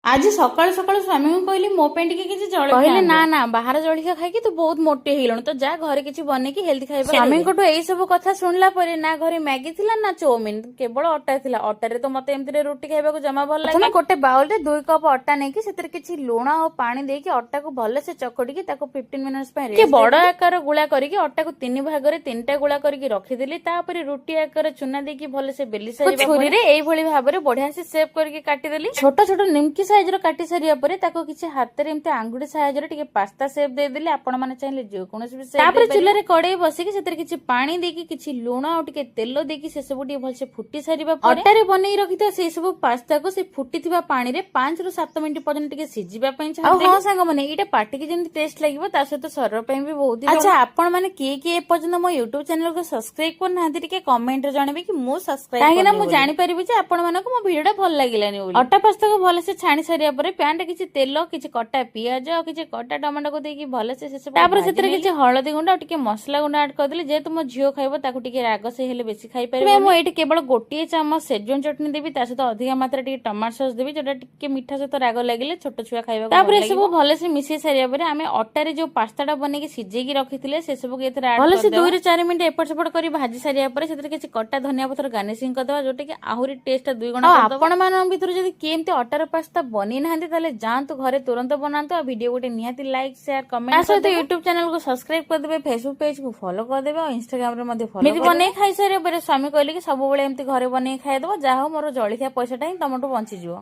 ଆଜି ସକାଳୁ ସକାଳୁ ସ୍ୱାମୀଙ୍କୁ କହିଲି, ମୋ ପାଇଁ ଟିକେ କିଛି ଜଳଖିଆ। କହିଲେ, ନା ନା, ବାହାର ଜଳଖିଆ ଖାଇକି ତୁ ବହୁତ ମୋଟି ହେଇଗଲୁଣି, ତ ଯା ଘରେ କିଛି ବନେଇକି ହେଲ୍ଦି ଖାଇବା। ସ୍ୱାମୀଙ୍କଠୁ ଏଇ ସବୁ କଥା ଶୁଣିଲା ପରେ ନା ଘରେ ମ୍ୟାଗି ଥିଲା ନା ଚଉମିନ, କେବଳ ଅଟା ଥିଲା। ଅଟାରେ ତ ମତେ ଏମିତିରେ ରୁଟି ଖାଇବାକୁ ଜମା ଭଲ ଲାଗେ। ଗୋଟେ ବାଉଲରେ 2 କପ୍ ଅଟା ନେଇକି ସେଥିରେ କିଛି ଲୁଣ ଆଉ ପାଣି ଦେଇକି ଅଟାକୁ ଭଲସେ ଚକଟିକି ତାକୁ 15 ମିନିଟ୍ସ ପାଇଁ ଟିକେ ବଡ ଆକାର ଗୁଳା କରିକି ଅଟାକୁ ତିନି ଭାଗରେ ତିନିଟା ଗୁଳା କରିକି ରଖିଦେଲି। ତାପରେ ରୁଟି ଆକାର ଚୁନା ଦେଇକି ଭଲସେ ବେଲି ସାରିବା ଛୁରୀରେ ଏଇଭଳି ଭାବରେ ବଢିଆ ସେ ସେପ୍ କରିକି କାଟିଦେଲି। ଛୋଟ ଛୋଟ ନିମକି ସାଇଜର କାଟି ସାରିବା ପରେ ତାକୁ କିଛି ହାତରେ ଏମିତି ଆଙ୍ଗୁଠି ସାହାଯ୍ୟରେ ଟିକେ ପାସ୍ତା ସେପ୍ ଦେଇଦେଲି। ଆପଣ ମାନେ ଚାହିଁଲେ ଯେକୌଣସି ବି। ତାପରେ ଚୁଲାରେ କଡେଇ ବସିକି ସେଥିରେ କିଛି ପାଣି ଦେଇକି, କିଛି ଲୁଣ ଆଉ ଟିକେ ତେଲ ଦେଇକି ସେସବୁ ଟିକେ ଭଲସେ ଫୁଟି ସାରିବା ପରେ ଅଟାରେ ବନେଇ ରଖିଥିବା ସେଇ ସବୁ ପାସ୍ତାକୁ ସେ ଫୁଟିଥିବା ପାଣିରେ 5ରୁ 7 ମିନିଟ୍ ପର୍ଯ୍ୟନ୍ତ ଟିକେ ସିଝିବା ପାଇଁ। ଆଉ ହଁ ସାଙ୍ଗମାନେ, ଏଇଟା ପାଟିକି ଯେମିତି ଟେଷ୍ଟ ଲାଗିବ, ତା ସହିତ ଶରୀର ପାଇଁ ବି ବହୁତ। ଆଚ୍ଛା, ଆପଣ ମାନେ କିଏ କିଏ ଏପର୍ଯ୍ୟନ୍ତ ମୋ ୟୁଟ୍ୟୁବ ଚ୍ୟାନେଲକୁ ସବସ୍କ୍ରାଇବ କରିନାହାନ୍ତି, ଟିକେ କମେଣ୍ଟରେ ଜଣେଇବେ କି ମୁଁ ସବସ୍କ୍ରାଇବ, କାହିଁକି ନା ମୁଁ ଜାଣିପାରିବି ଯେ ଆପଣ ମାନଙ୍କୁ ମୋ ଭିଡିଓଟା ଭଲ ଲାଗିଲାନି ବୋଲି। ଅଟା ପାସ୍ତାକୁ ଭଲସେ ଛାଣି ସାରିବା ପରେ ପ୍ୟାନରେ କିଛି ତେଲ, କିଛି କଟା ପିଆଜ ଆଉ କିଛି କଟା ଟମାଟୋକୁ ଦେଇକି ଭଲସେ ସେସବୁ, ତାପରେ ସେଥିରେ କିଛି ହଳଦୀ ଗୁଣ୍ଡ ଆଉ ଟିକେ ମସଲା ଗୁଣ୍ଡ ଆଡ୍ କରିଦେଲି। ଯେହେତୁ ମୋ ଝିଅ ଖାଇବ, ତାକୁ ଟିକେ ରାଗ ସେ ହେଲେ ବେଶୀ ଖାଇପାରିବ। ମୁଁ ଏଇଠି କେବଳ 1 ଚାମଚ ସେଜୱାନ ଚଟଣି ଦେବି। ତା ସହିତ ଅଧିକା ମାତ୍ରାରେ ଟିକେ ଟମାଟୋ ସସ୍ ଦେବି, ଯୋଉଟା ଟିକେ ମିଠା ସହିତ ରାଗ ଲାଗିଲେ ଛୋଟ ଛୁଆ ଖାଇବାକୁ। ତାପରେ ଏସବୁ ଭଲସେ ମିଶେଇ ସାରିବା ପରେ ଆମେ ଅଟାରେ ଯୋଉ ପାସ୍ତାଟା ବନେଇକି ସିଝେଇକି ରଖିଥିଲେ, ସେସବୁକୁ ଏଥିରେ ଆଡ୍ ଭଲସେ 2ରୁ 4 ମିନିଟ୍ ଏପଟ ସେପଟ କରି ଭାଜି ସାରିବା ପରେ ସେଥିରେ କିଛି କଟା ଧନିଆ ପତ୍ର ଗାର୍ନିସିଂ କରିଦେବା, ଯୋଉଟା କି ଆହୁରି ଟେଷ୍ଟ ଦୁଇ ଗୁଣ। ଆପଣ ମାନଙ୍କ ଭିତରୁ ଯଦି କିଏ ଏମିତି ଅଟାର ପାସ୍ତା ବନେଇ ନାହାନ୍ତି, ତାହେଲେ ଯାଆନ୍ତୁ ଘରେ ତୁରନ୍ତ ବନାନ୍ତୁ। ଆଉ ଭିଡିଓ ଗୋଟେ ନିହାତି ଲାଇକ୍, ସେୟାର, କମେଣ୍ଟ, ତା ସହିତ ୟୁଟ୍ୟୁବ ଚ୍ୟାନେଲକୁ ସବସ୍କ୍ରାଇବ କରିଦେବେ, ଫେସବୁକ ପେଜକୁ ଫଲୋ କରିଦେବେ ଆଉ ଇନଷ୍ଟାଗ୍ରାମରେ ମଧ୍ୟ ଫଲୋ। ଏମିତି ବନେଇ ଖାଇସାରିବା ପରେ ସ୍ୱାମୀ କହିଲେ କି ସବୁବେଳେ ଏମିତି ଘରେ ବନେଇ ଖାଇଦବ, ଯାହା ହଉ ମୋର ଜଳଖିଆ ପଇସାଟା ହିଁ ତମଠୁ ବଞ୍ଚିଯିବ।